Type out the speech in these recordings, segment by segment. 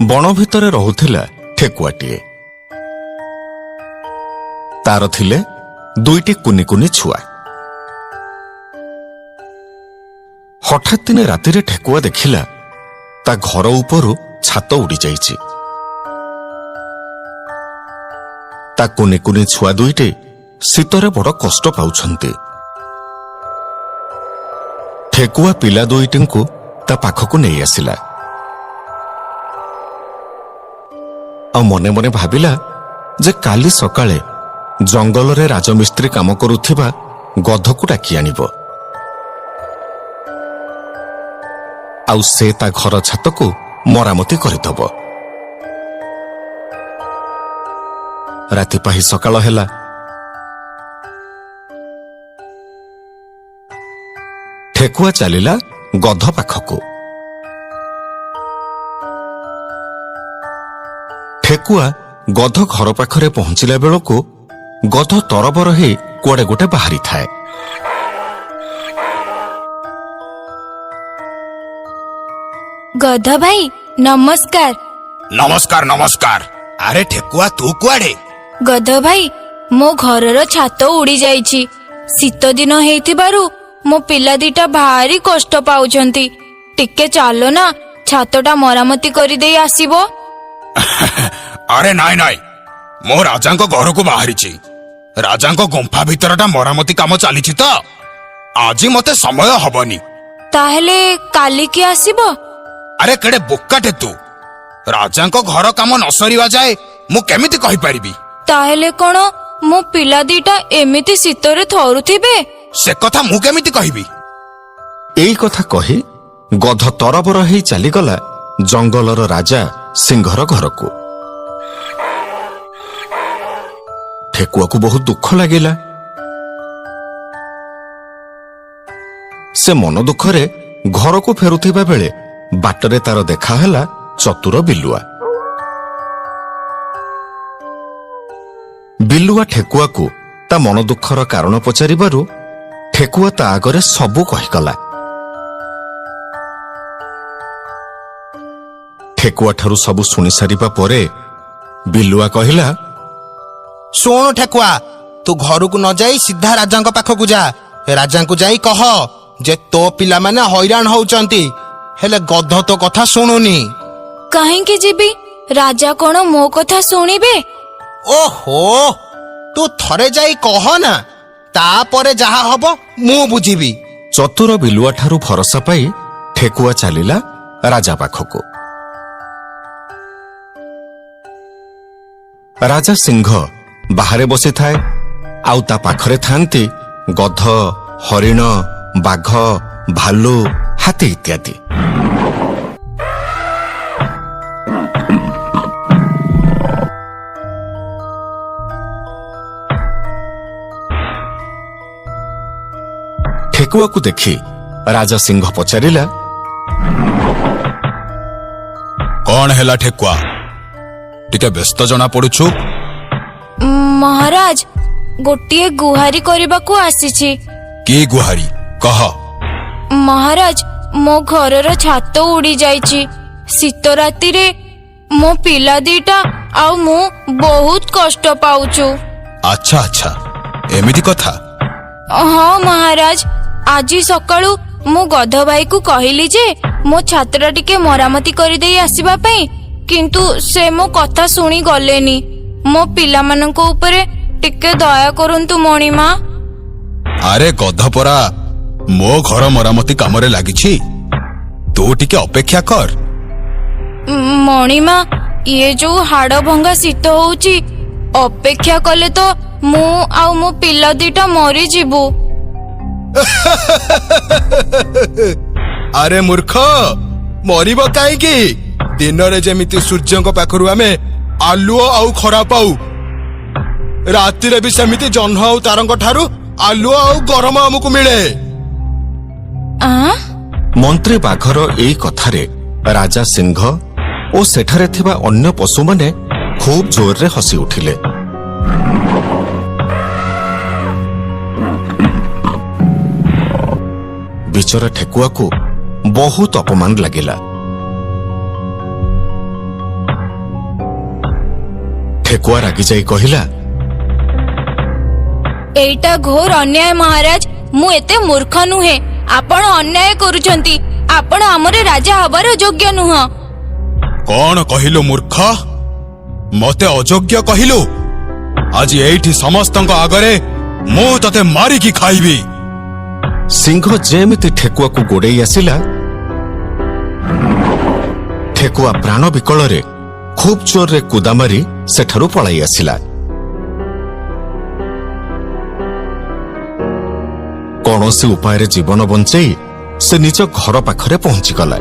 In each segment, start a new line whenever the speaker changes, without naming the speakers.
ବଣ ଭିତରେ ରହୁଥିଲା ଠେକୁଆଟିଏ। ତାର ଥିଲେ ଦୁଇଟି କୁନି କୁନି ଛୁଆ। ହଠାତ୍ ଦିନେ ରାତିରେ ଠେକୁଆ ଦେଖିଲା, ତା ଘର ଉପରୁ ଛାତ ଉଡ଼ିଯାଇଛି। ତା କୁନି କୁନି ଛୁଆ ଦୁଇଟି ଶୀତରେ ବଡ଼ କଷ୍ଟ ପାଉଛନ୍ତି। ଠେକୁଆ ପିଲା ଦୁଇଟିଙ୍କୁ ତା ପାଖକୁ ନେଇ ଆସିଲା ଆଉ ମନେ ମନେ ଭାବିଲା ଯେ କାଲି ସକାଳେ ଜଙ୍ଗଲରେ ରାଜମିସ୍ତ୍ରୀ କାମ କରୁଥିବା ଗଧକୁ ଡାକି ଆଣିବ, ଆଉ ସେ ତା ଘର ଛାତକୁ ମରାମତି କରିଦେବ। ରାତି ପାହି ସକାଳ ହେଲା। ଠେକୁଆ ଚାଲିଲା ଗଧ ପାଖକୁ। ଠେକୁଆ ଗଧ ଘର ପାଖରେ ପହଞ୍ଚିଲା ବେଳକୁ ଗଧ ତରବର ହେଇ କୁଆଡ଼େ ଗୋଟେ ବାହାରିଥାଏ।
ଗଧ ଭାଇ, ନମସ୍କାର।
ନମସ୍କାର, ନମସ୍କାର। ଆରେ ଠେକୁଆ, ତୁ କୁଆଡେ?
ଗଧ ଭାଇ, ମୋ ଘରର ଛାତ ଉଡି ଯାଇଛି। ଶୀତ ଦିନ ହେଇଥିବାରୁ ମୋ ପିଲା ଦିଟା ଭାରି କଷ୍ଟ ପାଉଛନ୍ତି। ଟିକେ ଚାଲ ନା, ଛାତଟା ମରାମତି କରିଦେଇ ଆସିବ।
ଆରେ ନାଇଁ ନାଇଁ, ମୁଁ ରାଜାଙ୍କ ଘରକୁ ବାହାରିଛି। ରାଜାଙ୍କ ଗୁମ୍ଫା ଭିତରଟା ମରାମତି କାମ ଚାଲିଛି ତ, ଆଜି ମତେ ସମୟ ହବନି।
ତାହେଲେ କାଲିକି ଆସିବ?
ଆରେ କେଡେ ବୋକାଟେ ତୁ! ରାଜାଙ୍କ ଘର କାମ ନ ସରିବା ଯାଏ ମୁଁ କେମିତି କହିପାରିବି?
ତାହେଲେ କଣ ମୋ ପିଲା ଦିଟା ଏମିତି ଶୀତରେ ଥରୁଥିବେ?
ସେ କଥା ମୁଁ କେମିତି କହିବି?
ଏଇ କଥା କହି ଗଧ ତରବର ହେଇ ଚାଲିଗଲା ଜଙ୍ଗଲର ରାଜା ସିଂହର ଘରକୁ। ଠେକୁଆକୁ ବହୁତ ଦୁଃଖ ଲାଗିଲା। ସେ ମନ ଦୁଃଖରେ ଘରକୁ ଫେରୁଥିବା ବେଳେ ବାଟରେ ତାର ଦେଖା ହେଲା ଚତୁର ବିଲୁଆ। ବିଲୁଆ ଠେକୁଆକୁ ତା ମନ ଦୁଃଖର କାରଣ ପଚାରିବାରୁ ଠେକୁଆ ତା ଆଗରେ ସବୁ କହିଗଲା। ଠେକୁଆ ଠାରୁ ସବୁ ଶୁଣି ସାରିବା ପରେ ବିଲୁଆ କହିଲା,
ଶୁଣୁ ଠେକୁଆ, ତୁ ଘରକୁ ନ ଯାଇ ସିଧା ରାଜାଙ୍କ ପାଖକୁ ଯା। ରାଜାଙ୍କୁ ଯାଇ କହ ଯେ ତୋ ପିଲାମାନେ ହଇରାଣ ହଉଛନ୍ତି, ହେଲେ ଗଧ ତୋ କଥା ଶୁଣୁନି।
କାହିଁକି ଯିବି? ରାଜା କଣ ମୋ କଥା ଶୁଣିବେ?
ଓହୋ, ତୁ ଥରେ ଯାଇ କହ ନା, ତାପରେ ଯାହା ହବ ମୁଁ ବୁଝିବି।
ଚତୁର ବିଲୁଆ ଠାରୁ ଭରସା ପାଇ ଠେକୁଆ ଚାଲିଲା ରାଜା ପାଖକୁ। ରାଜା ସିଂହ ବାହାରେ ବସିଥାଏ, ଆଉ ତା ପାଖରେ ଥାନ୍ତି ଗଧ, ହରିଣ, ବାଘ, ଭାଲୁ, ହାତୀ ଇତ୍ୟାଦି। ଠେକୁଆକୁ ଦେଖି ରାଜା ସିଂହ ପଚାରିଲା,
କଣ ହେଲା ଠେକୁଆ, ଟିକେ ବ୍ୟସ୍ତ ଜଣା ପଡୁଛୁ?
ମହାରାଜ, ଗୋଟିଏ ଗୁହାରି କରିବାକୁ ଆସିଛି।
କି ଗୁହାରି, କହ।
ମହାରାଜ, ମୋ ଘରର ଛାତ ଉଡି ଯାଇଛି। ଶୀତ ରାତିରେ ମୋ ପିଲା ଦିଟା ଆଉ ମୁଁ ବହୁତ କଷ୍ଟ ପାଉଛୁ।
ଆଚ୍ଛା ଆଚ୍ଛା, ଏମିତି କଥା?
ହଁ ମହାରାଜ, ଆଜି ସକାଳୁ ମୁଁ ଗଧ ଭାଇକୁ କହିଲି ଯେ ମୋ ଛାତଟା ଟିକେ ମରାମତି କରିଦେଇ ଆସିବା ପାଇଁ, କିନ୍ତୁ ସେ ମୋ କଥା ଶୁଣି ଗଲେନି। ମୋ ପିଲାମାନଙ୍କ ଉପରେ ଟିକେ ଦୟା କରନ୍ତୁ ମଣିମା।
ଆରେ ଗଧ ପରା ମୋ ଘର ମରାମତି କାମରେ ଲାଗିଛି, ତୁ ଟିକେ ଅପେକ୍ଷା କର।
ମଣିମା, ଇଏ ଯୋଉ ହାଡ ଭଙ୍ଗା ଶୀତ ହଉଛି, ଅପେକ୍ଷା କଲେ ତ ମୁଁ ଆଉ ମୋ ପିଲା ଦିଟା ମରିଯିବୁ।
ଆରେ ମୂର୍ଖ, ମରିବ କାହିଁକି? ଦିନରେ ଯେମିତି ସୂର୍ଯ୍ୟଙ୍କ ପାଖରୁ ଆମେ ଆଲୁଅ ଆଉ ଖରା ପାଉ, ରାତିରେ ବି ସେମିତି ଜହ୍ନ ଆଉ ତାରଙ୍କ ଠାରୁ ଆଲୁଅ ଆଉ ଗରମ ଆମକୁ ମିଳେ।
ଆଁ?
ମନ୍ତ୍ରୀ ବାଘର ଏଇ କଥାରେ ରାଜା ସିଂହ ଓ ସେଠାରେ ଥିବା ଅନ୍ୟ ପଶୁମାନେ ଖୁବ୍ ଜୋରରେ ହସି ଉଠିଲେ। ବିଚରା ଠେକୁଆକୁ ବହୁତ ଅପମାନ ଲାଗିଲା। ଠେକୁଆ ରାଗିଯାଇ କହିଲା,
ଏଇଟା ଘୋର ଅନ୍ୟାୟ ମହାରାଜ। ମୁଁ ଏତେ ମୂର୍ଖ ନୁହେଁ। ଆପଣ ଅନ୍ୟାୟ କରୁଛନ୍ତି। ଆପଣ ଆମର ରାଜା ହବାର ଯୋଗ୍ୟ ନୁହଁ।
କଣ କହିଲୁ ମୂର୍ଖ? ମତେ ଅଯୋଗ୍ୟ କହିଲୁ? ଆଜି ଏଇଠି ସମସ୍ତଙ୍କ ଆଗରେ ମୁଁ ତତେ ମାରିକି ଖାଇବି।
ସିଂହ ଯେମିତି ଠେକୁଆକୁ ଗୋଡେଇ ଆସିଲା, ଠେକୁଆ ପ୍ରାଣ ବିକଳରେ ଖୁବ୍ ଜୋରରେ କୁଦା ମାରି ସେଠାରୁ ପଳାଇ ଆସିଲା। କୌଣସି ଉପାୟରେ ଜୀବନ ବଞ୍ଚେଇ ସେ ନିଜ ଘର ପାଖରେ ପହଞ୍ଚିଗଲା।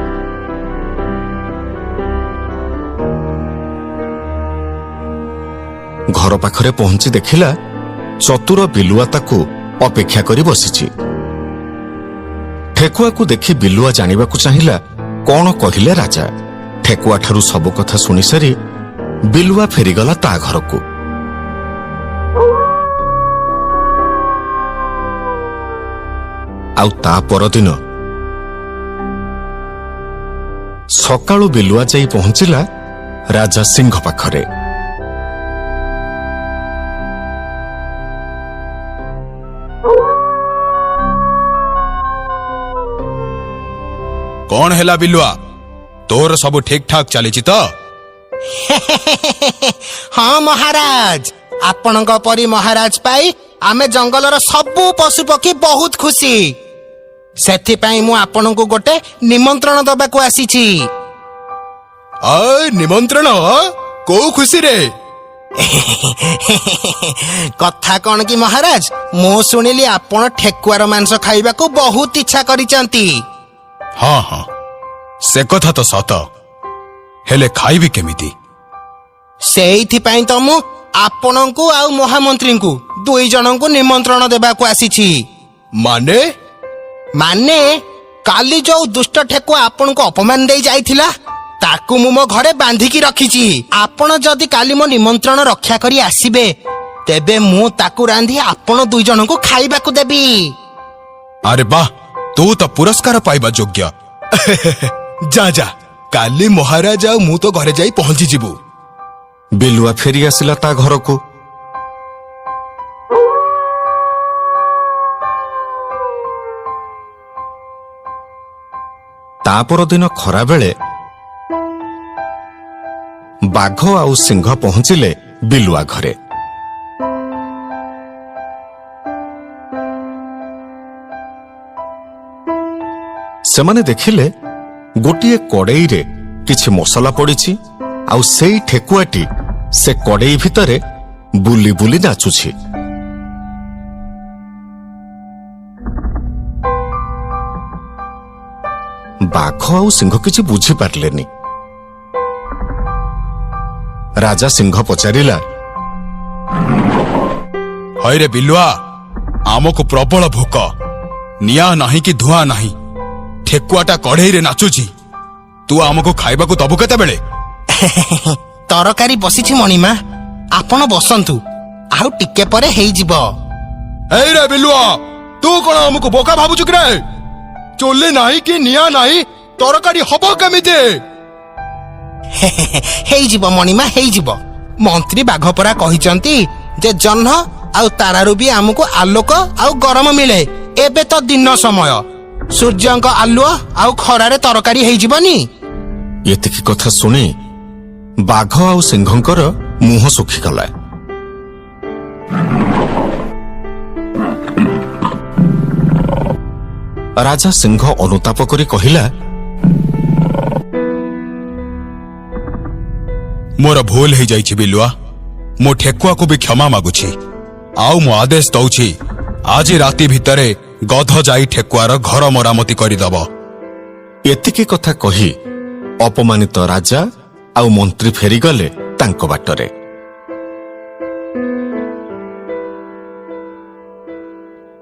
ଘର ପାଖରେ ପହଞ୍ଚି ଦେଖିଲା, ଚତୁର ବିଲୁଆ ତାକୁ ଅପେକ୍ଷା କରି ବସିଛି। ଠେକୁଆକୁ ଦେଖି ବିଲୁଆ ଜାଣିବାକୁ ଚାହିଁଲା, କଣ କହିଲେ ରାଜା। ଠେକୁଆ ଠାରୁ ସବୁ କଥା ଶୁଣିସାରି ବିଲୁଆ ଫେରିଗଲା ତା ଘରକୁ। ଆଉ ତା ପରଦିନ ସକାଳୁ ବିଲୁଆ ଯାଇ ପହଞ୍ଚିଲା ରାଜା ସିଂହ ପାଖରେ।
କଣ ହେଲା ବିଲୁଆ, ତୋର ସବୁ ଠିକ ଠାକ ଚାଲିଛି ତ?
ହଁ ମହାରାଜ, ଆପଣଙ୍କ ପରି ମହାରାଜ ପାଇ ଆମେ ଜଙ୍ଗଲର ସବୁ ପଶୁ ପକ୍ଷୀ ବହୁତ ଖୁସି। ସେଥିପାଇଁ ମୁଁ ଆପଣଙ୍କୁ ଗୋଟେ ନିମନ୍ତ୍ରଣ ଦବାକୁ ଆସିଛି।
ଆ, ନିମନ୍ତ୍ରଣ? କୋଉ ଖୁସିରେ?
କଥା କଣ କି ମହାରାଜ, ମୁଁ ଶୁଣିଲି ଆପଣ ଠେକୁଆର ମାଂସ ଖାଇବାକୁ ବହୁତ ଇଚ୍ଛା କରିଛନ୍ତି।
ହଁ, ସେ କଥା ତ ସତ, ହେଲେ ଖାଇବି କେମିତି?
ସେଇଥିପାଇଁ ତ ମୁଁ ଆପଣଙ୍କୁ ଆଉ ମହାମନ୍ତ୍ରୀଙ୍କୁ ଦୁଇ ଜଣଙ୍କୁ ନିମନ୍ତ୍ରଣ ଦେବାକୁ ଆସିଛି।
ମାନେ?
ମାନେ, କାଲି ଯୋଉ ଦୁଷ୍ଟ ଠେକୁଆ ଆପଣଙ୍କୁ ଅପମାନ ଦେଇ ଯାଇଥିଲା, ତାକୁ ମୁଁ ମୋ ଘରେ ବାନ୍ଧିକି ରଖିଛି। ଆପଣ ଯଦି କାଲି ମୋ ନିମନ୍ତ୍ରଣ ରକ୍ଷା କରି ଆସିବେ, ତେବେ ମୁଁ ତାକୁ ରାନ୍ଧି ଆପଣ ଦୁଇ ଜଣଙ୍କୁ ଖାଇବାକୁ ଦେବି।
ଆରେ ବାଃ, ତୁ ତ ପୁରସ୍କାର ପାଇବା ଯୋଗ୍ୟ।
ଯା ଯା, କାଲି ମହାରାଜ ଆଉ ମୁଁ ତ ଘରେ ଯାଇ ପହଞ୍ଚିଯିବୁ।
ବିଲୁଆ ଫେରି ଆସିଲା ତା ଘରକୁ। ତା ପରଦିନ ଖରାବେଳେ ବାଘ ଆଉ ସିଂହ ପହଞ୍ଚିଲେ ବିଲୁଆ ଘରେ। ସେମାନେ ଦେଖିଲେ, ଗୋଟିଏ କଡ଼େଇରେ କିଛି ମସଲା ପଡ଼ିଛି ଆଉ ସେଇ ଠେକୁଆଟି ସେ କଡ଼େଇ ଭିତରେ ବୁଲି ବୁଲି ନାଚୁଛି। ବାଘ ଆଉ ସିଂହ କିଛି ବୁଝିପାରିଲେନି। ରାଜା ସିଂହ ପଚାରିଲା,
ହଇରେ ବିଲୁଆ, ଆମକୁ ପ୍ରବଳ ଭୋକ। ନିଆଁ ନାହିଁ କି ଧୂଆଁ ନାହିଁ, ଠେକୁଆଟା କଢେଇରେ ନାଚୁଛି। ତୁ ଆମକୁ ଖାଇବାକୁ ଦବୁ କେତେବେଳେ?
ତରକାରୀ ବସିଛି ମଣିମା, ଆପଣ ବସନ୍ତୁ, ଆଉ ଟିକେ ପରେ ହେଇଯିବ।
ଏଇରେ ବିଲୁଆ, ତୁ କଣ ଆମକୁ ବୋକା ଭାବୁଛୁ କି ରେ? ଚୁଲି ନାହିଁ କି ନିଆଁ ନାହିଁ, ତରକାରୀ ହବ କେମିତି?
ହେଇଯିବ ମଣିମା, ହେଇଯିବ। ମନ୍ତ୍ରୀ ବାଘ ପରା କହିଛନ୍ତି ଯେ ଜହ୍ନ ଆଉ ତାରାରୁ ବି ଆମକୁ ଆଲୋକ ଆଉ ଗରମ ମିଳେ। ଏବେ ତ ଦିନ ସମୟ, ସୂର୍ଯ୍ୟଙ୍କ ଆଲୁଅ ଆଉ ଖରାରେ ତରକାରୀ ହେଇଯିବନି?
ଏତିକି କଥା ଶୁଣି ବାଘ ଆଉ ସିଂହଙ୍କର ମୁହଁ ଶୁଖିଗଲା। ରାଜା ସିଂହ ଅନୁତାପ କରି କହିଲା,
ମୋର ଭୁଲ ହେଇଯାଇଛି ବିଲୁଆ। ମୁଁ ଠେକୁଆକୁ ବି କ୍ଷମା ମାଗୁଛି ଆଉ ମୁଁ ଆଦେଶ ଦଉଛି, ଆଜି ରାତି ଭିତରେ ଗଧ ଯାଇ ଠେକୁଆର ଘର ମରାମତି କରିଦବ।
ଏତିକି କଥା କହି ଅପମାନିତ ରାଜା ଆଉ ମନ୍ତ୍ରୀ ଫେରିଗଲେ ତାଙ୍କ ବାଟରେ।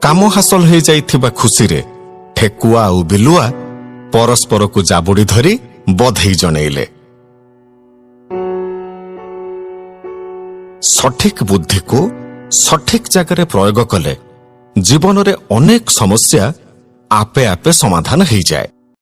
କାମ ହାସଲ ହେଇଯାଇଥିବା ଖୁସିରେ ଠେକୁଆ ଆଉ ବିଲୁଆ ପରସ୍ପରକୁ ଜାବୁଡ଼ି ଧରି ବଧେଇ ଜଣେଇଲେ। ସଠିକ ବୁଦ୍ଧିକୁ ସଠିକ ଜାଗାରେ ପ୍ରୟୋଗ କଲେ ଜୀବନରେ ଅନେକ ସମସ୍ୟା ଆପେ ଆପେ ସମାଧାନ ହେଇଯାଏ।